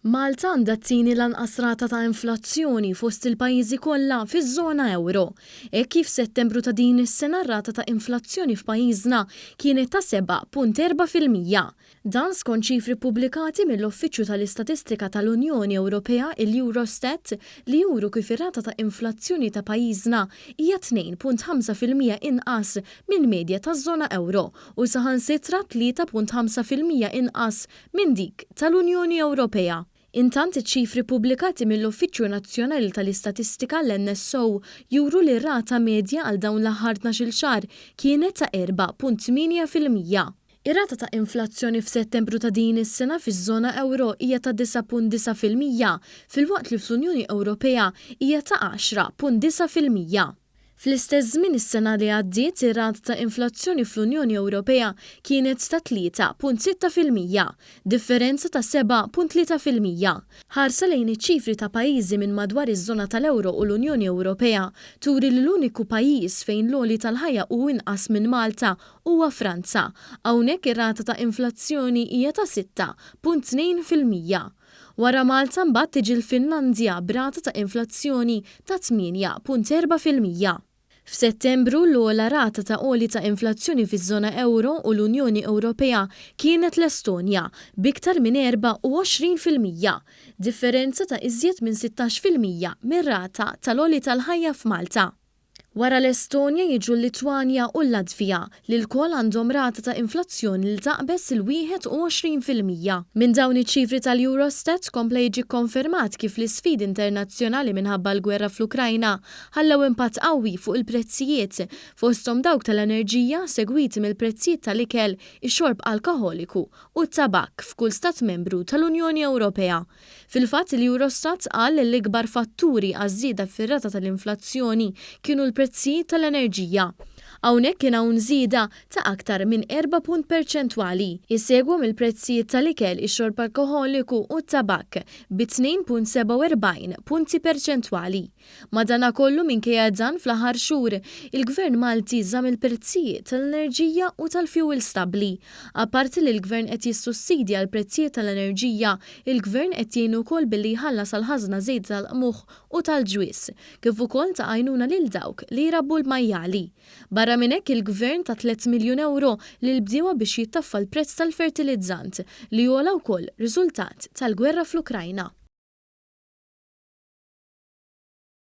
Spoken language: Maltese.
Malta għandha t-tieni l-anqas rata ta' inflazzjoni fost il-pajjiżi kollha fiż-żona ewro. Hekk kif f'Settembru ta' din is-sena r-rata ta' inflazzjoni f'pajjiżna kienet ta' 7.4%. Dan skont ċifri ppubblikati mill-Uffiċċju tal-Istatistika tal-Unjoni Ewropea, il-Eurostat, li juru kif ir-rata ta' inflazzjoni ta' pajjiżna hija 2.5% inqas mill-medja taż-żona ewro u saħansitra 3.5% inqas minn dik tal-Unjoni Ewropea. Intant iċ-ċifri ppubblikati mill-Uffiċċju Nazzjonali tal-Istatistika, l-NSO, juru li r-rata medja għal dawn l-aħħar tnax-il xahar kienet ta' 4.8%. Ir-rata ta' inflazzjoni f'Settembru ta' din is-sena fiż-żona ewro hija ta' 9.9% filwaqt li fl-Unjoni Ewropea hija ta' 10.9%. Fl-istess żmien is-sena li għaddiet, ir-rata ta' inflazzjoni fl-Unjoni Ewropea kienet ta' 3.6%, differenza ta' 7.3%. Ħarsa lejn iċ-ċifri ta' pajjiżi minn madwar iż-żona tal-ewro u l-Unjoni Ewropea turi li l-uniku pajjiż fejn l-għoli tal-ħajja hu inqas minn Malta huwa Franza. Hawnhekk ir-rata ta' inflazzjoni hija ta' 6.2%. Wara Malta mbagħad tiġi l-Finlandja b'rata ta' inflazzjoni ta' 8.4%. F'Settembru, l-ogħla rata ta' għoli ta' inflazzjoni fiż-żona ewro u l-Unjoni Ewropea kienet l-Estonja, b'iktar minn 24%, differenza ta' iżjed minn 16% mir-rata tal-għoli tal-ħajja f'Malta. Wara l-Estonja jiġu l-Litwanja u l-Latvija, li lkoll għandhom rata ta' inflazzjoni li taqbeż il-21%. Minn dawn iċ-ċifri tal-Eurostat kompla jiġi kkonfermat kif l-isfidi internazzjonali minħabba l-gwerra fl-Ukrajna ħallew impatt qawwi fuq il-prezzijiet, fosthom dawk tal-enerġija segwiti mill-prezzijiet tal-ikel, ix-xorb alkoħoliku u t-tabakk f'kull stat membru tal-Unjoni Ewropea. Fil-fatt, il-Eurostat qal li l-ikbar fatturi għaż-żieda fir-rata tal-inflazzjoni kienu l-prezzijiet tal-enerġija. Hawnhekk kien hawn żieda ta' aktar minn erba' punt perċentwali. Isegwhom il-prezzijiet tal-ikel, ix-xorb alkoħoliku u t-tabakk bi 2.47 punti perċentwali. Madanakollu minkejja dan fl-aħħar xhur, il-Gvern Malti żamm il-prezzijiet tal-enerġija u tal-fjuwil stabbli. Apparti li l-Gvern qed jissussidja l-prezzijiet tal-enerġija, il-Gvern qed jgħin ukoll billi jħallas għall-ħażna żejda tal-qmuħ u tal-ġwież, kif ukoll ta għajnuna lil dawk li jrabbu l-majjali. Barra minn hekk il-Gvern ta tlett miljun ewro lill-bdiewa biex jittaffa l-prezz tal-fertilizzant, li għola wkoll riżultat tal-gwerra fl-Ukrajna.